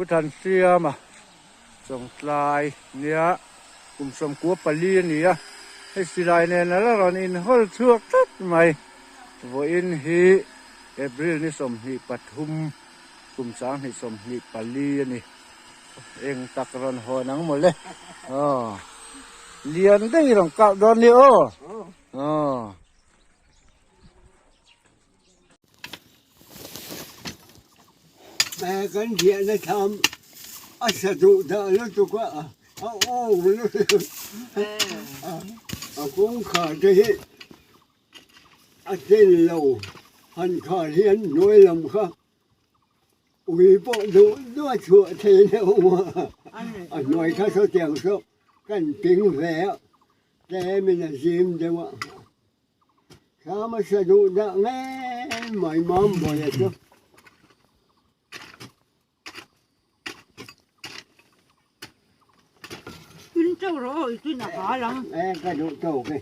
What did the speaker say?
Pu Thansiama Chawngtlai nia kum 14 a ni a, hei silai nen a la rawn inhawl chhuak tlat mai. Vawiin hi April ni 23 kum 2024 a ni. Eng tak rawn hawn ang mawle. Aw. Lian deuh i rawn kap dawn ni aw. Aw. Kan ziahna tham a sa duh dah lutuk a, a awng lutuk a, a kawngkhar te hi a tel lo han khar hian hnuai lam kha ui pawh duh duh a chhuah thei deuh a, a hnuai kha sawtiang saw kan ping ve a, tlem in a zim deuh a. Thlam a sa duh dah ngei mai mam bawi a chu. Tun teuh rawh aw i tun a hal ang. E ka duh tawk e.